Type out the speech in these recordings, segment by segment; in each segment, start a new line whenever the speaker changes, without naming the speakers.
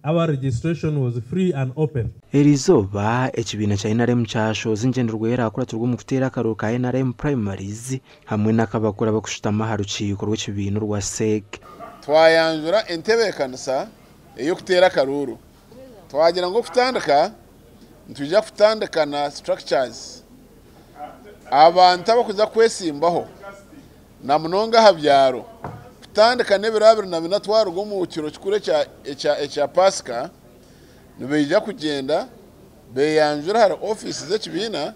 Our registration was free and open.
Eriizooba, ekibiina kya NRM kyashohoza engyendererwaho eraakuratirwe omu kuteera akaruuru ka NRM Primaries hamwe n'akabakuru abarikushutama aha rukiiko rw'ekibiina orwa CEC.
Twayanjura entebeekanisa ey'okuteera akaruuru. Twagira ngu okutandika nitwija kutandika na structures. Abantu abarikuza kwesimbaho na munonga aha byaro kutandika n'ebiro 24 twaruga omu kiro kikuru ekya Paasika, nibaija kugyenda beeyanjure ahari ofiisi z'ekibiina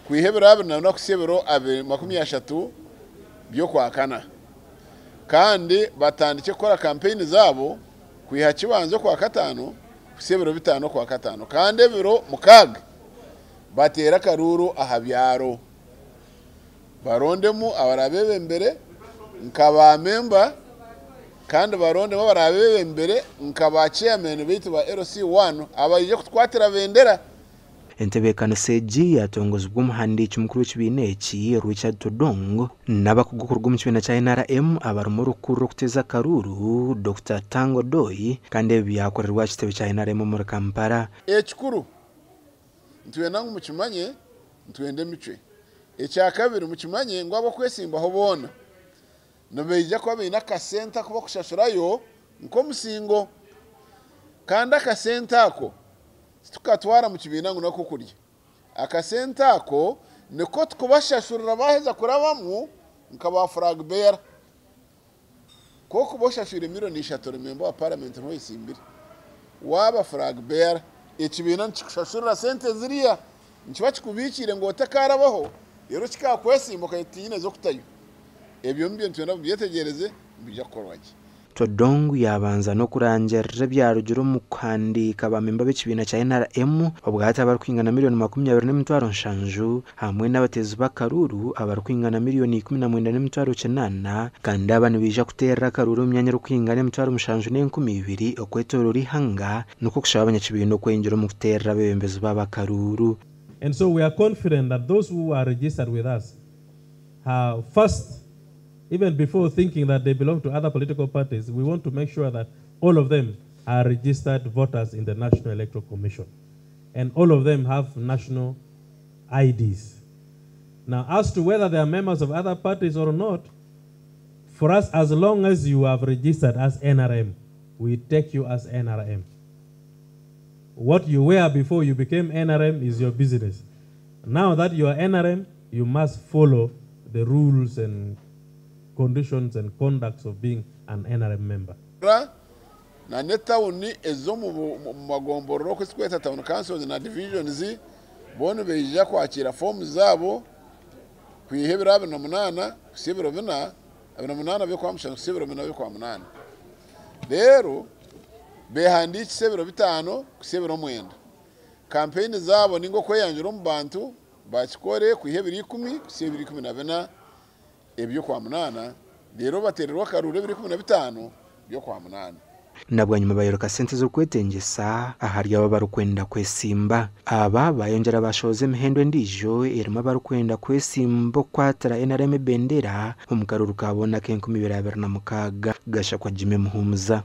kwiha ebiro 24 kuhitsya ebiro 30 by'Okwakana. Kandi batandikye kukora kampeyini zaabo kwiha Kibanza Okwakataano kuhitsya ebiro 5 Okwakataano. Kandi ebiro 6 bateere akaruuru aha byaro. Barondemu abaraabeebembere nka baamemba kandi barondemu abaraabeebembere nka ba chairman baitu ba LC1 abaije kutukwatira bendera.
Entebeekanisa egi yaatongozibwa omuhandiiki mukuru w'ekibiina eki, Richard Todwong n'abakugu kuruga omu kibiina kya NRM abarimu orikukurira okuteeza akaruuru, Dokita Tanga Odoi kandi ebi byakorerwa aha kitebe kya NRM omuri Kampala.
Ekikuru, nitwenda ngu mukimanye, nitwenda emicwe. Ekyakabiri, mukimanye ngu ab'okwesimbaho boona nibaija kuba baine akasente aku barikushashurayo nk'omusingo. Kandi akasente ako titukatwara mu kibiina ngu n'ak'okurya. Akasente ako niko tukubashashurira baaheza kurabamu nka ba flag bearer. Ku orikuba oshashwire milioni 3 ori memba wa paramenti n'oyesimbire, waaba flag bearer, ekibiina nikikushashurira sente ziriya. Nikiba kikubiikiire ngu otakaarabaho, reero kikakwesimba okagira tinyine z'okutayo. Ebyo nibyo nitwenda mubyetegyereze, nibiija kukorwa gye.
Todwong yaabanza n'okurangirira ebyarugire omu kuhandiika baamemba b'ekibiina kya NRM obwahati abarikwingana 207,000,000 hamwe n'abateezi b'akaruuru abarikwingana 119,800,000 kandi aba nibaija kuteerera akaruuru omu myanya erikwingana 7,002 okwetooroora eihanga nikwo kushaba abanyakibiina okweyongyera omu kuteerera abeebembezi baabo akaruuru.
And so we are confident that those who are registered with us are first, even before thinking that they belong to other political parties, we want to make sure that all of them are registered voters in the National Electoral Commission. And all of them have national IDs. Now, as to whether they are members of other parties or not, for us, as long as you have registered as NRM, we take you as NRM. What you were before you became NRM is your business. Now that you are NRM, you must follow the rules and conditions and conducts of being an NRM member.
Na n'etawuni ez'omu magomborora oku turikweta town councils na divisions, boona nibaija kwakiira foomu zaabo kwiha ebiro 28 kuhitsya ebiro 4, 28 by'Okwamushana kuhitsya ebiro 4 by'Okwamunaana. Reero beehandiikise ebiro 5 kuhitsya ebiro 9. Kampeyini zaabo ninga okweyanjura omu bantu bakikore kwiha ebiro 10 kuhitsya ebiro 14 eby'Okwamunaana, reero bateererwe akaruuru ebiro 15 by'Okwamunaana.
Na bwanyima bayoreka sente ezirikwetengyesa ahari abo abarikwenda kwesimba. Aba bayongyera bashohoza emihendo endiijo erimu abarikwenda kwesimba okukwatira NRM ebendera omu karuuru ka boona ak'enkumi ibiri abiri na mukaaga. Gashakwa Jimmy Muhumuza.